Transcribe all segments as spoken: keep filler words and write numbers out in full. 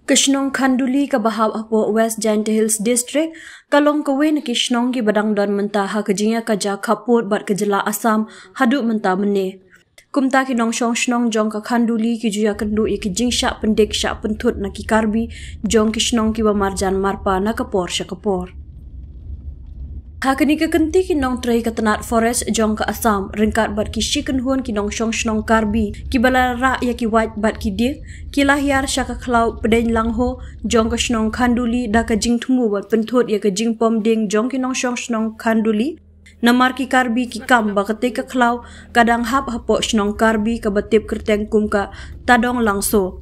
Ka shnong Khanduli kaba hap hapoh West Jaintia Hills District ka long kawei na ki shnong kiba dang don mynta ha ka jingïakajia khappud bad ka jylla Assam haduh mynta mynne. Kumta ki nongshong shnong jong ka Khanduli ki ju ïakynduh ïa ki jingshah pyndik shah pynthut na ki Karbi jong ki shnong kiba marjan marpa na ka por sha ka por. Ha kane ka kynti ki nongtrei ka tnat forest jong ka Assam ryngkat bad ki shi kynhun ki nongshong shnong Karbi kiba la rah ïa ki wait bad ki dieng ki la hiar sha ka khlaw Pdeng Langho jong ka shnong Khanduli da ka jingthmu bad pynthut ïa ka jingpom dieng jong ki nongshong shnong Khanduli. Namar ki Karbi ki kam ba katei ka khlaw ka dang hap hapoh shnong Karbi kaba tip kyrteng kum ka Tadong Langso.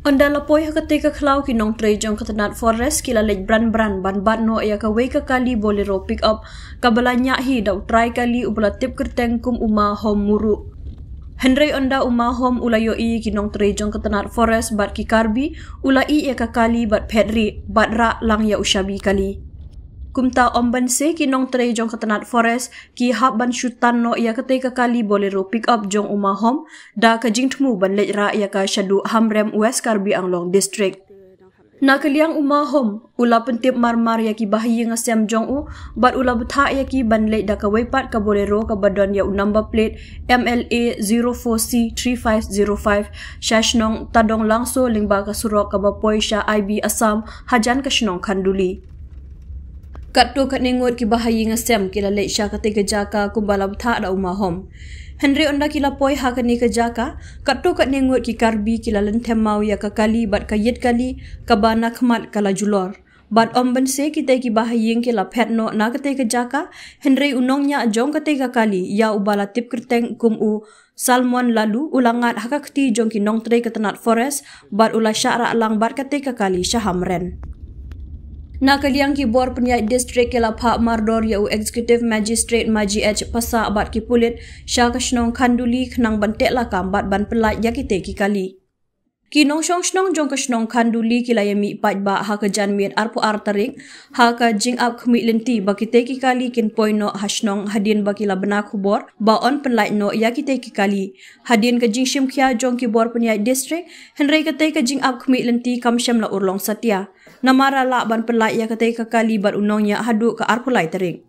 Ynda la poi ha katei ka khlaw ki nongtrei jong ka tnat forest ki la leit bran bran ban bat noh ïa kawei ka kali Bolero pickup kaba la ñiah hi da u trai kali uba la tip kyrteng kum u Ma Hom Muru. Hynrei ynda u Ma Hom u la ïohi ïa ki nongtrei jong ka tnat forest bad ki Karbi u la ïeh ïa ka kali bad phet rieh bad rah lang ïa u shabi kali. Kumta ym banse ki nongtrei jong ka tnat forest ki hap ban shu tan noh ïa katei ka kali Bolero pickup jong u Ma Hom da ka jingthmu ban leit rah ïa ka shaduh Hamrem, West Karbi Anglong District. Na ka liang u Ma Hom u la pyntip marmar ïa ki bahaïing hasem jong u bad u la bthah ïa ki ban leit da kawei pat ka Bolero kaba don ïa u number plate M L A zero four C three five zero five sha shnong Tadong Langso lyngba ka surok kaba poi sha I B Assam hajan ka shnong Khanduli. Katto katne ngut ki bahaïing hasem ki la leit sha katei ka jaka kumba la bthah da u Ma Hom. Hynrei ynda ki la poi ha kane ka jaka, katto katne ngut ki Karbi ki la lynthem maw ïa ka kali bad ka ïit kali kaba na khmat ka la julor. Bad ym banse kitei ki bahaïing ki la phet noh na katei ka jaka, hynrei u nongñiah jong katei ka kali ïa uba la tip kyrteng kum u Salmon Lalu u la ngat ha ka kti jong ki nongtrei ka tnat forest bad u la shah rah lang bad katei ka kali sha Hamrem. Na ka liang ki bor pynïaid district ki la phah mardor ïa u Executive Magistrate Maji H Passah bad ki pulit sha ka shnong Khanduli khnang ban teh lakam bad ban pyllait ïa kitei ki kali. Ki nongshong shnong jong ka shnong Khanduli ki la ïamih paidbah ha ka janmiet arphew ar tarik ha ka jingap khmih lynti ba kitei ki kali kin poi noh ha shnong hadien ba ki la bna khubor ba yn pyllait noh ïa kitei ki kali. Hadien ka jingshim khia jong ki bor pynïaid district, hynrei katei ka jingap khmih lynti kam shym la urlong satia. Namar la lah ban pyllait ïa katei ka kali bad u nongñiah haduh ka arphew lai tarik.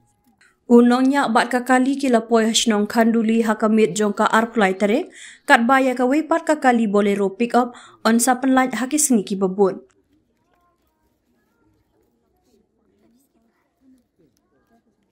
U nongñiah bad ka kali ki la poi ha shnong Khanduli ha ka miet jong ka arphew lai tarik, katba ïa kawei pat ka kali Bolero pickup yn sa pynlait ha ki sngi kiba bud.